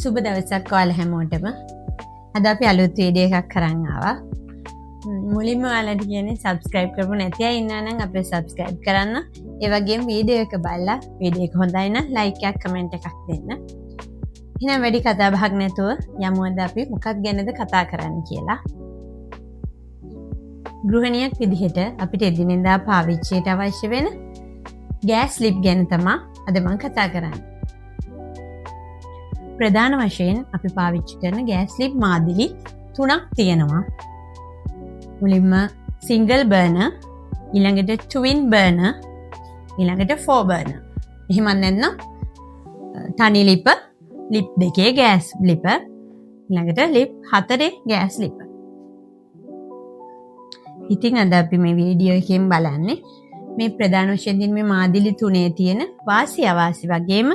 සුබ දවසක් ඔයාලා හැමෝටම. අද අපි අලුත් වීඩියෝ එකක් කරන් ආවා. මුලින්ම ඔයාලට කියන්නේ සබ්ස්ක්‍රයිබ් කරපු නැති අය ඉන්නවා නම් අපේ සබ්ස්ක්‍රයිබ් කරන්න. ඒ වගේම වීඩියෝ එක බලලා වීඩියෝ එක හොඳයි නම් ලයික් එකක්, කමෙන්ට් එකක් දෙන්න. එහෙනම් වැඩි කතා බහක් නැතුව යමු අද අපි මොකක් ගැනද කතා කරන්න කියලා. ගෘහණියක් විදිහට අපිට එදිනෙදා පාවිච්චියට අවශ්‍ය වෙන ගෑස් ලිප් ගැන තමා අද මං කතා කරන්නේ. ප්‍රධාන වශයෙන් අපි පාවිච්චි කරන ගෑස් ලිප් මාදිලි තුනක් තියෙනවා. මුලින්ම සිංගල් බර්නර්, ඊළඟට ට්වින් බර්නර්, ඊළඟට ෆෝ බර්නර්. එහෙම නැත්නම් තනි ලිප, ලිප් දෙකේ ගෑස් ලිප, ඊළඟට ලිප් හතරේ ගෑස් ලිප. ඉතින් අද අපි මේ වීඩියෝ එකෙන් බලන්නේ මේ ප්‍රධාන වශයෙන් තියෙන මේ මාදිලි තුනේ තියෙන වාසි අවාසි වගේම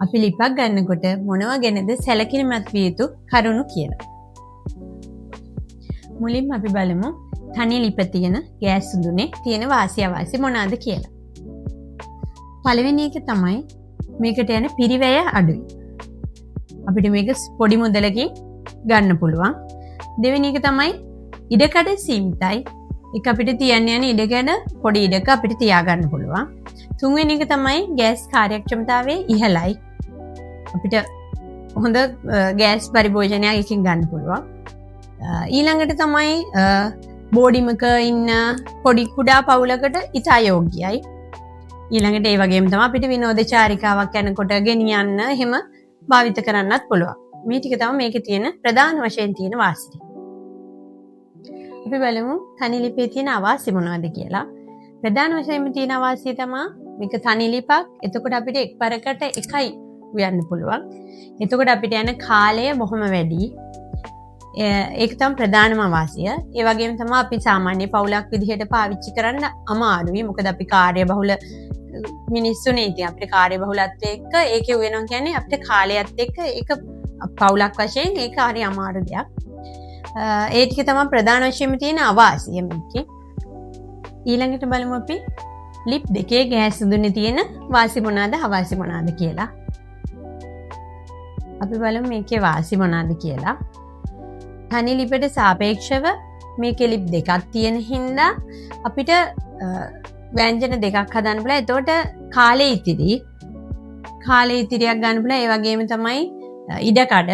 අපි ලිපක් ගන්නකොට මොනවා ගැනද සැලකිලිමත් විය යුතු කරුණු කියලා. මුලින්ම අපි බලමු තනි ලිප තියෙන ගෑස් උදුනේ තියෙන වාසි අවාසි මොනවාද කියලා. පළවෙනි එක තමයි මේකට යන පිරිවැය අඩුයි. අපිට මේක පොඩි මුදලකින් ගන්න පුළුවන්. දෙවෙනි එක තමයි ඉඩකඩ සීමිතයි. ඒක අපිට තියන්න යන ඉඩකඩ පොඩි ඉඩක අපිට තියාගන්න පුළුවන්. තුන්වෙනි එක තමයි ගෑස් කාර්යක්ෂමතාවය ඉහළයි. අපිට හොඳ ගෑස් පරිභෝජනයක් එකකින් ගන්න පුළුවන්. ඊළඟට තමයි බෝඩිමක ඉන්න පොඩි කුඩා පවුලකට ඉතා යෝග්‍යයි. ඊළඟට ඒ වගේම තමයි අපිට විනෝද චාරිකාවක් යනකොට ගෙනියන්න එහෙම භාවිත කරන්නත් පුළුවන්. මේ ටික තමයි මේකේ තියෙන ප්‍රධාන වශයෙන් තියෙන වාසි. අපි බලමු තනි ලිපේ තියෙන අවාසි මොනවද කියලා. ප්‍රධාන වශයෙන්ම තියෙන අවාසිය තමයි මේක තනි ලිපක්. එතකොට අපිට එක්වරකට එකයි උයන්න පුළුවන්. එතකොට අපිට යන කාලය බොහොම වැඩි. ඒක තමයි ප්‍රධානම අවාසිය. ඒ වගේම තමයි අපි සාමාන්‍ය පවුලක් විදිහට පාවිච්චි කරන්න අමාරුයි. මොකද අපි කාර්යබහුල මිනිස්සුනේ. ඉතින් අපිට කාර්යබහුලත්වය එක්ක ඒකේ උයනවා කියන්නේ අපිට කාලයත් එක්ක ඒක පවුලක් වශයෙන් ඒක හරි අමාරු දෙයක්. ඒ ටික තමයි ප්‍රධාන වශයෙන්ම තියෙන අවාසිය මේකේ. ඊළඟට බලමු අපි ලිප් දෙකේ ගෑස් උදුනේ තියෙන වාසි මොනවාද, අවාසි මොනවාද කියලා. අපි බලමු මේකේ වාසි මොනවාද කියලා. තනි ලිපට සාපේක්ෂව මේකේ ලිප් දෙකක් තියෙන හින්දා අපිට ව්‍යංජන දෙකක් හදන්න පුළුවන්. එතකොට කාලය ඉතිරි. කාලය ඉතිරියක් ගන්න පුළුවන්. ඒ වගේම තමයි ඉඩකඩ.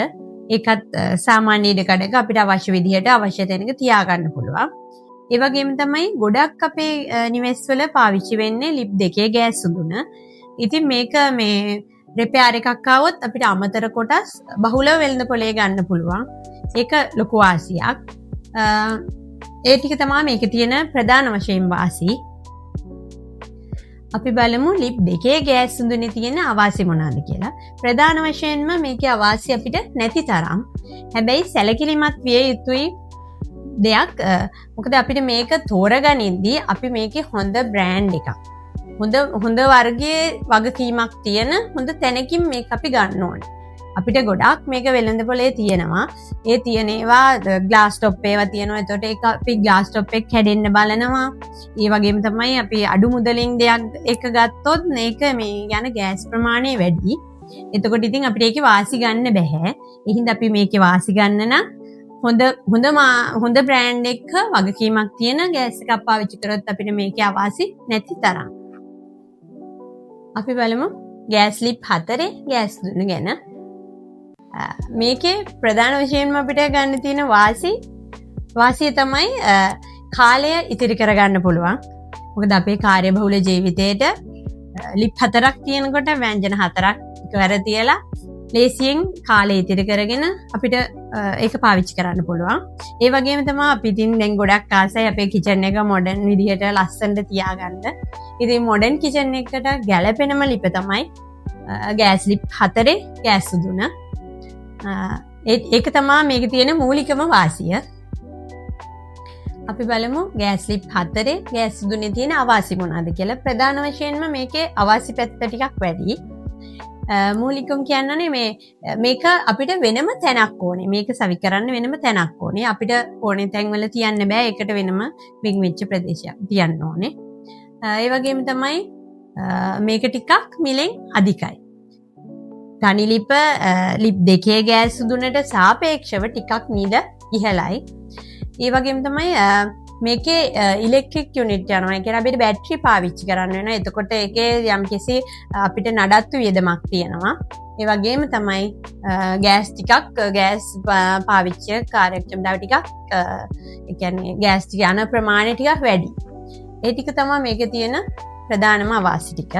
ඒකත් සාමාන්‍ය ඉඩකඩක අපිට අවශ්‍ය විදිහට අවශ්‍ය තැනක තියාගන්න පුළුවන්. ඒ වගේම තමයි ගොඩක් අපේ නිවෙස්වල පාවිච්චි වෙන්නේ ලිප් දෙකේ ගෑස් උදුන. ඉතින් මේක මේ රිපෙයාර් එකක් ආවොත් අපිට අමතර කොටස් බහුලව වෙළඳ පොලේ ගන්න පුළුවන්. ඒක ලොකු වාසියක්. ඒ ටික තමයි මේකේ තියෙන ප්‍රධාන වශයෙන් වාසි. අපි බලමු ලිප් දෙකේ ගෑස් උදුනේ තියෙන අවාසි මොනවාද කියලා. ප්‍රධාන වශයෙන්ම මේකේ අවාසි අපිට නැති තරම්. හැබැයි සැලකිලිමත් විය යුතුයි දෙයක්. මොකද අපිට මේක තෝරගනිද්දී අපි මේකේ හොඳ බ්‍රෑන්ඩ් එකක්, හොඳ හොඳ වර්ගයේ වගකීමක් තියෙන හොඳ තැනකින් මේක අපි ගන්න ඕනේ. අපිට ගොඩාක් මේක වෙළඳ පොලේ තියෙනවා. ඒ තියෙන ඒවා ග්ලාස් ටොප් ඒවා තියෙනවා. එතකොට ඒක අපි ග්ලාස් ටොප් එක කැඩෙන්න බලනවා. ඒ වගේම තමයි අපි අඩු මුදලින් දෙයක් එක ගත්තොත් මේක මේ යන ගෑස් ප්‍රමාණය වැඩි. එතකොට ඉතින් අපිට ඒකේ වාසි ගන්න බැහැ. ඒ හින්දා අපි මේකේ වාසි ගන්න නම් හොඳ හොඳ හොඳ බ්‍රෑන්ඩ් එක වගකීමක් තියෙන ගෑස් එකක් පාවිච්චි කරොත් අපිට මේකේ අවාසි නැති තරම්. අපි බලමු ගෑස් ලිප් හතරේ ගෑස් උදුන ගැන. මේකේ ප්‍රධාන වශයෙන්ම අපිට ගන්න තියෙන වාසිය තමයි කාලය ඉතිරි කරගන්න පුළුවන්. මොකද අපේ කාර්යබහුල ජීවිතේට ලිප් හතරක් තියෙනකොට ව්‍යංජන හතරක් එකවර තියලා ලේසියෙන් කාලය ඉතිරි කරගෙන අපිට ඒක පාවිච්චි කරන්න පුළුවන්. ඒ වගේම තමයි අපි ඉතින් දැන් ගොඩක් ආසයි අපේ කිචන් එක මොඩර්න් විදිහට ලස්සනට තියාගන්න. ඉතින් මොඩර්න් කිචන් එකට ගැලපෙනම ලිප තමයි ගෑස් ලිප් හතරේ ගෑස් උදුන. ඒක තමා මේකේ තියෙන මූලිකම වාසිය. අපි බලමු ගෑස් ලිප් හතරේ ගෑස් උදුනේ තියෙන අවාසි මොනවාද කියලා. ප්‍රධාන වශයෙන්ම මේකේ අවාසි පැත්ත ටිකක් වැඩි. මූලිකම කියන්නනේ මේක අපිට වෙනම තැනක් ඕනේ. මේක සවි කරන්න වෙනම තැනක් ඕනේ. අපිට ඕනේ තැන්වල තියන්න බෑ. ඒකට වෙනම වෙන් වෙච්ච ප්‍රදේශයක් තියන්න ඕනේ. ඒ වගේම තමයි මේක ටිකක් මිලෙන් අධිකයි. තනි ලිප ලිප් දෙකේ ගෑස් උදුනට සාපේක්ෂව ටිකක් මිල ඉහළයි. ඒ වගේම තමයි මේකේ ඉලෙක්ට්‍රික් යුනිට් යනවා. ඒ කියන්නේ අපිට බැටරි පාවිච්චි කරන්න වෙනවා. එතකොට ඒකේ යම්කිසි අපිට නඩත්තු වියදමක් තියෙනවා. ඒ වගේම තමයි ගෑස් ටිකක්, ගෑස් පාවිච්චිය කාර්යක්ෂමතාව ටිකක්, ඒ කියන්නේ ගෑස් ටික යන ප්‍රමාණය ටිකක් වැඩි. ඒ ටික තමයි මේකේ තියෙන ප්‍රධානම අවාසි ටික.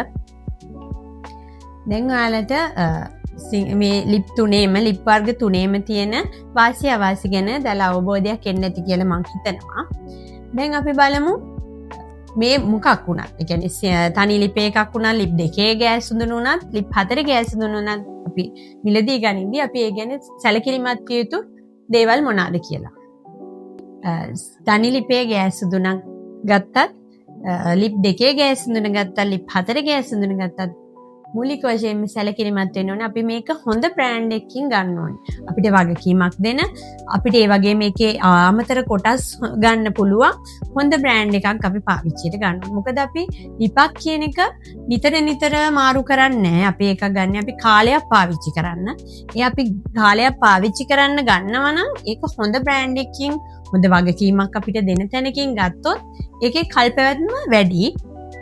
දැන් ඔයාලට මේ ලිප් තුනේම, ලිප් වර්ග තුනේම තියෙන වාසි අවාසි ගැන දැල අවබෝධයක් එන්න ඇති කියලා මං හිතනවා. දැන් අපි බලමු මේ මොකක් වුණත්, ඒ කියන්නේ තනි ලිප එකක් වුණත්, ලිප් දෙකේ ගෑස් උදුන වුණත්, ලිප් හතරේ ගෑස් උදුන වුණත් අපි මිලදී ගනිද්දී අපි ඒ ගැන සැලකිලිමත් විය යුතු දේවල් මොනවාද කියලා. තනි ලිපේ ගෑස් උදුනක් ගත්තත්, ලිප් දෙකේ ගෑස් උදුන ගත්තත්, ලිප් හතරේ ගෑස් උදුන ගත්තත් මූලික වශයෙන්ම සැලකිලිමත් වෙන්න ඕනේ. අපි මේක හොඳ බ්‍රෑන්ඩ් එකකින් ගන්න ඕනේ. අපිට වගකීමක් දෙන, අපිට ඒ වගේ මේකේ අමතර කොටස් ගන්න පුළුවන් හොඳ බ්‍රෑන්ඩ් එකක් අපි පාවිච්චියට ගන්න ඕනේ. මොකද අපි ලිපක් කියන එක නිතර නිතර මාරු කරන්නේ නැහැ. අපි එකක් ගන්න අපි කාලයක් පාවිච්චි කරන්න. ඒ අපි කාලයක් පාවිච්චි කරන්න ගන්නවා නම් ඒක හොඳ බ්‍රෑන්ඩ් එකකින්, හොඳ වගකීමක් අපිට දෙන තැනකින් ගත්තොත් ඒකේ කල්පැවැත්ම වැඩි.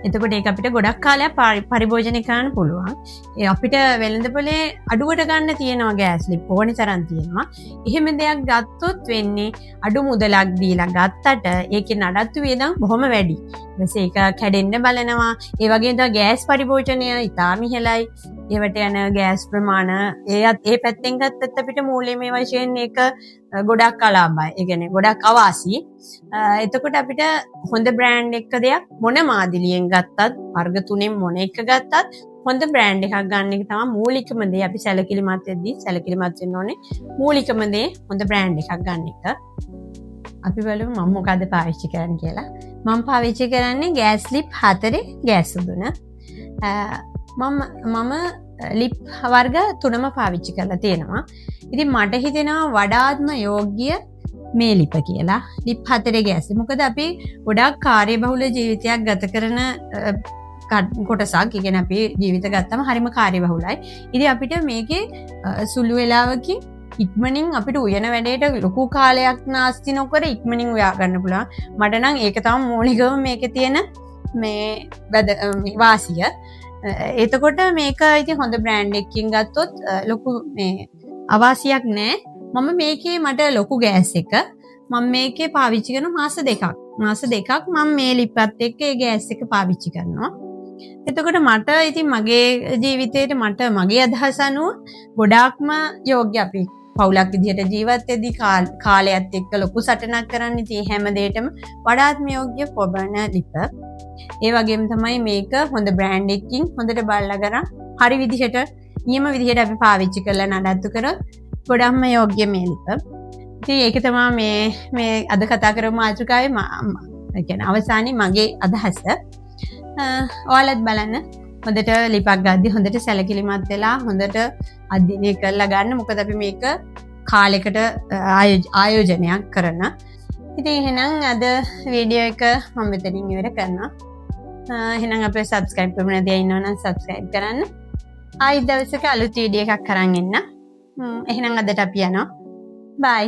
එතකොට ඒක අපිට ගොඩක් කාලයක් පරිභෝජනය කරන්න පුළුවන්. ඒ අපිට වෙළඳපොලේ අඩුවට ගන්න තියෙනවා ගෑස් ලිප් ඕනි තරම් තියෙනවා. එහෙම දෙයක් ගත්තොත් වෙන්නේ අඩු මුදලක් දීලා ගත්තට ඒකේ නඩත්තු වියදම් බොහොම වැඩි. ඊට පස්සේ ඒක කැඩෙන්න බලනවා. ඒ වගේම තමයි ගෑස් පරිභෝජනය ඉතාම ඉහළයි. ඒවට යන ගෑස් ප්‍රමාණ ඒ පැත්තෙන් ගත්තත් අපිට මූල්‍යමය වශයෙන් ඒක ගොඩක් අලාභයි. ඒ කියන්නේ ගොඩක් අවාසි. එතකොට අපිට හොඳ බ්‍රෑන්ඩ් එක දෙයක් මොන මාදිලියෙන් ගත්තත්, වර්ග තුනෙන් මොන එක ගත්තත් හොඳ බ්‍රෑන්ඩ් එකක් ගන්න එක තමයි මූලිකම දේ. අපි සැලකිලිමත් වෙද්දී සැලකිලිමත් වෙන්න ඕනේ මූලිකම දේ හොඳ බ්‍රෑන්ඩ් එකක් ගන්න එක. අපි බලමු මම මොකද්ද පාවිච්චි කරන්නේ කියලා. මම පාවිච්චි කරන්නේ ගෑස් ලිප් 4 ගෑස් උදුන. මම ලිප් වර්ග තුනම පාවිච්චි කරලා තියෙනවා. ඉතින් මට හිතෙනවා වඩාත්ම යෝග්‍ය මේ ලිප කියලා. ලිප් 4 ගෑස්. මොකද අපි ගොඩාක් කාර්යබහුල ජීවිතයක් ගත කරන කොටසක්. ඒ කියන්නේ අපි ජීවිත ගත්තම හරිම කාර්යබහුලයි. ඉතින් අපිට මේකේ සුළු වෙලාවකින් ඉක්මනින් අපිට උයන වැඩේට ලොකු කාලයක් නාස්ති නොකර ඉක්මනින් උයා ගන්න පුළුවන්. මට නම් ඒක තමයි මූලිකවම මේකේ තියෙන මේ වාසිය. එතකොට මේක ඉතින් හොඳ බ්‍රෑන්ඩ් එකකින් ගත්තොත් ලොකු මේ අවාසියක් නෑ. මම මේකේ මට ලොකු ගෑස් එක මම මේකේ පාවිච්චි කරන මාස දෙකක්. මාස දෙකක් මම මේ ලිපත් එක්ක ඒ ගෑස් එක පාවිච්චි කරනවා. එතකොට මට ඉතින් මගේ ජීවිතේට මට මගේ අදහස අනුව ගොඩාක්ම යෝග්‍ය අපි පවුලක් විදිහට ජීවත් වෙද්දී කාලයත් එක්ක ලොකු සටනක් කරන්න ඉතින් හැම දෙයකටම වඩාත්ම යෝග්‍ය පොබන ලිප. ඒ වගේම තමයි මේක හොඳ බ්‍රෑන්ඩ් එකකින් හොඳට බලලා කරන් හරි විදිහට නියම විදිහට අපි පාවිච්චි කරලා නඩත්තු කරොත් ගොඩක්ම යෝග්‍ය මේ ලිප. ඉතින් ඒක තමයි මේ අද කතා කරපු මාතෘකාවේ ඒ කියන්නේ අවසානයේ මගේ අදහස. ඔයාලත් බලන්න හොඳට ලිපක් ගද්දි හොඳට සැලකිලිමත් වෙලා හොඳට අධ්‍යයනය කරලා ගන්න. මොකද අපි මේක කාලෙකට ආයෝජනයක් කරන. ඉතින් එහෙනම් අද වීඩියෝ එක මම මෙතනින් ඉවර කරනවා. එහෙනම් අපේ සබ්ස්ක්‍රයිබ් කරපු නැති අය ඉන්නවා නම් සබ්ස්ක්‍රයිබ් කරන්න. ආයි දවසක අලුත් වීඩියෝ එකක් අරන් එන්න. එහෙනම් අදට අපි යනවා. බයි.